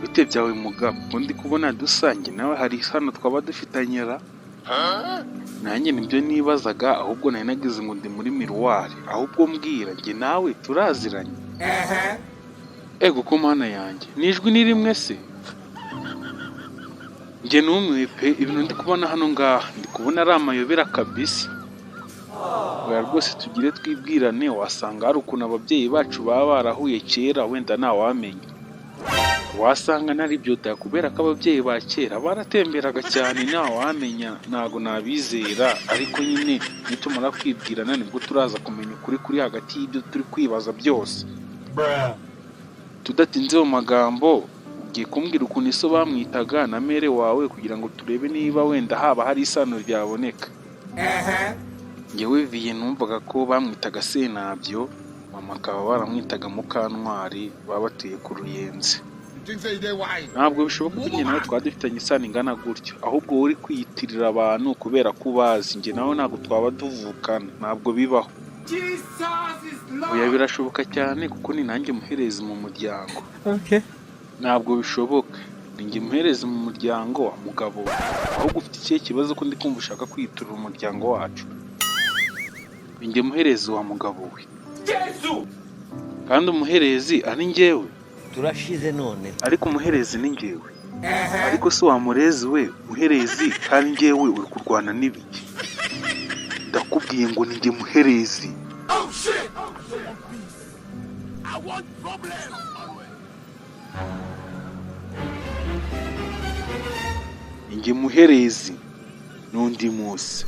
Bite byawe mugabo, ko ndi kubona dusange nawe hari isano twaba dufitanye ra? Nanjye nibyo nibazaga, ahubwo nari nagize ngo ndi muri miroir. Ahubwo mbwira, njye nawe turaziranye? Ego ko Mana yanjye, nijwi ni rimwe se? Njye numiwe pe! Ibintu ndi kubona hano ngaha, ndi kubona ari amayobera kabisa. Oya rwose, tugire twibwirane, wasanga hari ukuntu ababyeyi bacu baba barahuye kera, wenda ntawamenya. Wasanga nari byo da, kubera ko ababyeyi ba kera baratemberaga cyane, ntawamenya, ntago nabizera. Ariko nyine nitumara kwibwirana nibwo turaza kumenya ukuri kuri hagati y'ibyo turi kwibaza byose. Tudatinze mu magambo, ugiye kumbwira ukuntu iso bamwitaga na mère wawe, kugira ngo turebe niba wenda haba hari isano ryaboneka. Njyewe viye numvaga ko bamwitaga Senabyo, mama akaba baramwitaga Mukantwari, baba batuye ku Ruyenzi. Ntabwo bishoboka ko njye nawe twaba dufitanye isano ingana gutyo, ahubwo wowe uri kwiyitirira abantu kubera ko ubazi. Njye nawe ntabwo twaba tuvukana, ntabwo bibaho. Oya, birashoboka cyane, kuko ni nanjye muherezi mu muryango. Ntabwo bishoboka, ni njye muherezi mu muryango wa mugabo we. Ahubwo ufite ikihe kibazo, ko ndi kumva ushaka kwiyitirira umuryango wacu? Ni njye muherezi wa mugabo we, kandi umuherezi ari njyewe. Turashize none. Ariko umuherezi ni njyewe. Ariko se wa murezi we, muherezi kandi njyewe, uri kurwana n'ibiki? Ndakubwiye ngo ni njye muherezi. Oh shit! I want problems always. Ni njye muherezi n'undi munsi.